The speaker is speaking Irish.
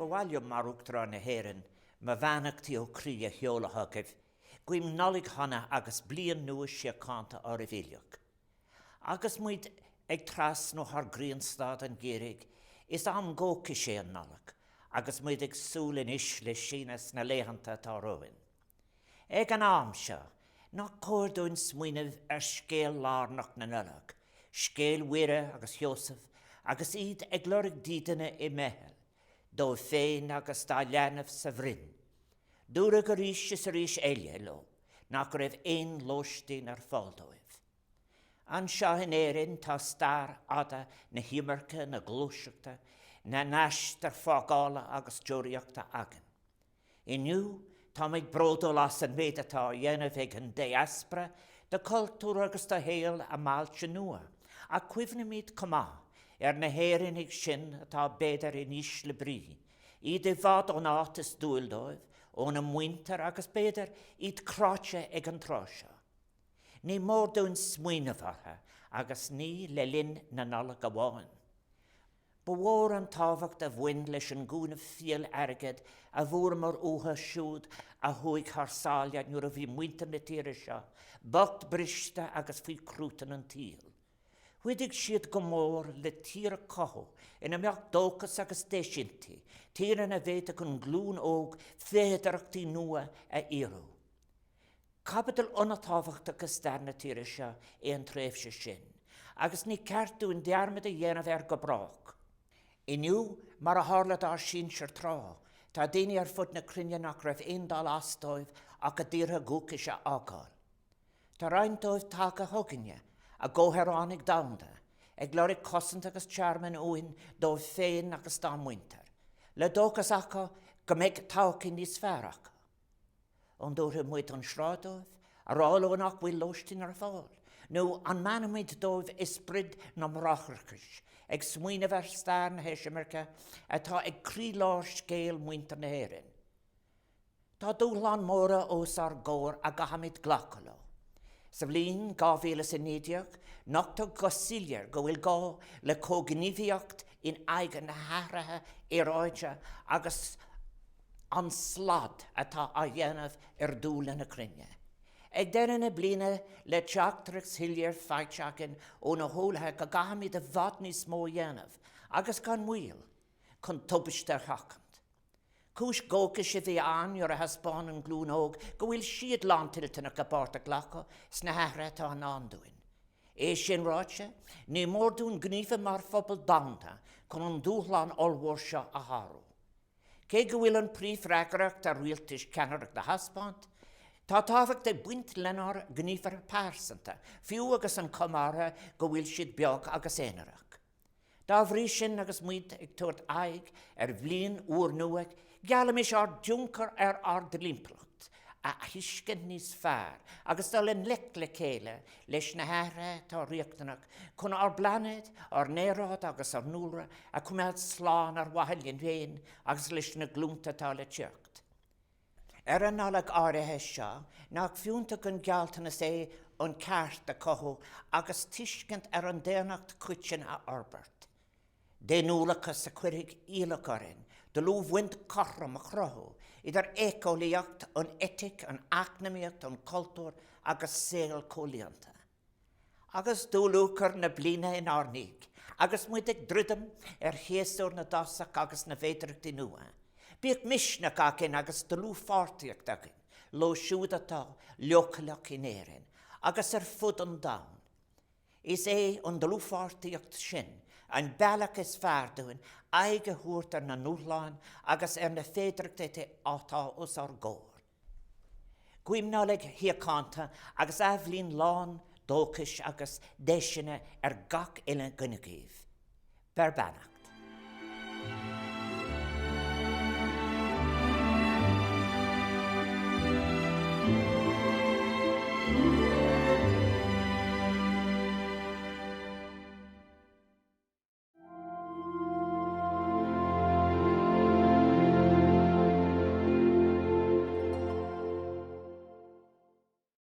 ba mhaith liom, mar Uachtarán na hÉireann, mo bheannachtaí ó chroí a sheoladh chugaibh. Guím Nollaig shona agus bliain nua síochánta oraibh uilig. Agus muid ag trasnú thar ghrianstad an gheimhridh, is am dóchais é an Nollaig, agus muid ag súil anois le síneadh sna laethanta atá romhainn. Ag an am seo, nach cóir dúinn smaoineamh ar scéal lárnach na Nollag, scéal Mhuire agus Sheosaimh agus iad ag lorg dídine i mBeithil, dóibh féin agus dá leanbh sa bhroinn. Dúradh arís is arís eile leo nach raibh aon lóistín ar fáil dóibh. Anseo in Éirinn tá stair fhada na himirce, na gluaiseachta, na n-aistear fágála agus deoraíochta againn. Inniu, táimid bródúil as an méid atá á dhéanamh ag an diaspora do chultúr agus do shaol a mbailte nua, ach cuimhnímid chomh maith ar na hÉireannaigh sin atá b'fhéidir in ísle brí, iad i bhfad ón áit is dual dóibh, óna muintir agus b'fhéidir iad cráite ag an tráth seo. Ní mór dúinn smaoineamh orthu agus ní le linn na Nollag amháin. Ba mhór an tábhacht a bhain leis an gcúnamh fial airgid a bhfuaireamar uathu siúd a chuaigh thar sáile nuair a bhí muintir na tíre seo bocht briste agus faoi chruatan an tsaoil. Chuidigh siad go mór le tír a chothú ina mbeadh dóchas agus deis inti, tír ina bhféadfadh an ghlúin óg féidearthachtaí nua a fhíorú. Caibidil an-tábhachtach i stair na tíre seo é an tréimhse sin, agus ní ceart dúinn dearmad a dhéanamh air go brách. Inniu, mar a tharla dár sinsir tráth, tá daoine ar fud na cruinne nach raibh aon dul as dóibh ach a dtíortha dhúchais a fhágáil. Tá roinnt dóibh tagtha chugainne, a gcomhshaoránaigh domhanda, ag lorg cosaint agus tearmainn uainn dóibh féin agus dá muintir, le dóchas acu go mbeidh todhchaí níos fearr acu. An dtabharfaidh muid an sráid dóibh, a rá leo nach bhfuil lóistín ar fáil? Nó an mbeannóimid dóibh i sprid na mbráithreachais, ag smaoineamh ar stair na heisimirce atá ag croílár scéal muintir na hÉireann? Tá dúshláin mhóra os ár gcomhair a gcaithfimid glacadh leo. Sa bhliain 2019, nochtadh go soiléir go bhfuil gá le comhghníomhaíocht in aghaidh an athraithe aeráide agus an slad atá á dhéanamh ar dhúile na cruinne. Ag deireadh na bliana, le teachtaireacht shoiléir faighte againn ó na heolaithe go gcaithfimid i bhfad níos mó a dhéanamh, agus gan mhoill, chun tubaiste a sheachaint. Cúis dhóchais a bhí ann nuair a thaispeáin an ghlúin óg go bhfuil siad lántoilteanach a bpáirt a ghlacadh sna hathruithe atá i ndán dúinn. É sin ráite, ní mór dúinn gníomhú mar phobal domhanda chun an dúshlán ollmhór seo a shárú. Cé go bhfuil an phríomhfhreagracht ar rialtais ceannaireacht a thaispeáint, tá tábhacht ag baint lenár ngníomhartha pearsanta, fiú agus an chuma orthu go bhfuil siad beag agus aonarach. Dá bhrí sin, agus muid ag tabhairt aghaidh ar bhliain úrnua, geallaimis ár dtionchar ar ár dtimpeallacht a thuiscint níos fearr agus dul i ngleic le chéile leis na hathruithe atá riachtanach chun ár bpláinéad, ár n-aeráid agus ár ndúlra a choimeád slán ar mhaithe linn féin agus leis na glúnta atá le teacht. Ar an Nollaig áirithe seo, nach fiúntach an gealltanas é an ceart a chothú agus tuiscint ar an daonnacht choiteann a fhorbairt? Daonnúlachas a chuirfidh iallach orainn dlúthbhaint chothrom a chruthú idir éiceolaíocht, an eitic, an eacnamaíocht, an cultúr agus saol comhlíonta. Agus dúluachair na bliana inár ndiaidh, agus muid ag druidim ar shéasúr na dtosach agus na bhféidearthachtaí nua, bíodh misneach againn agus dlúthpháirtíocht againn leo siúd atá leochaileach in Éirinn agus ar fud an domhain. Is é an dlúthpháirtíocht sin an bealach is fearr dúinn aghaidh a thabhairt ar na dúshláin agus ar na féidearthachtaí atá os ár gcomhair. Guím Nollaig shíochánta agus athbhliain lán dóchais agus deiseanna ar gach uile dhuine agaibh. Beir beannacht.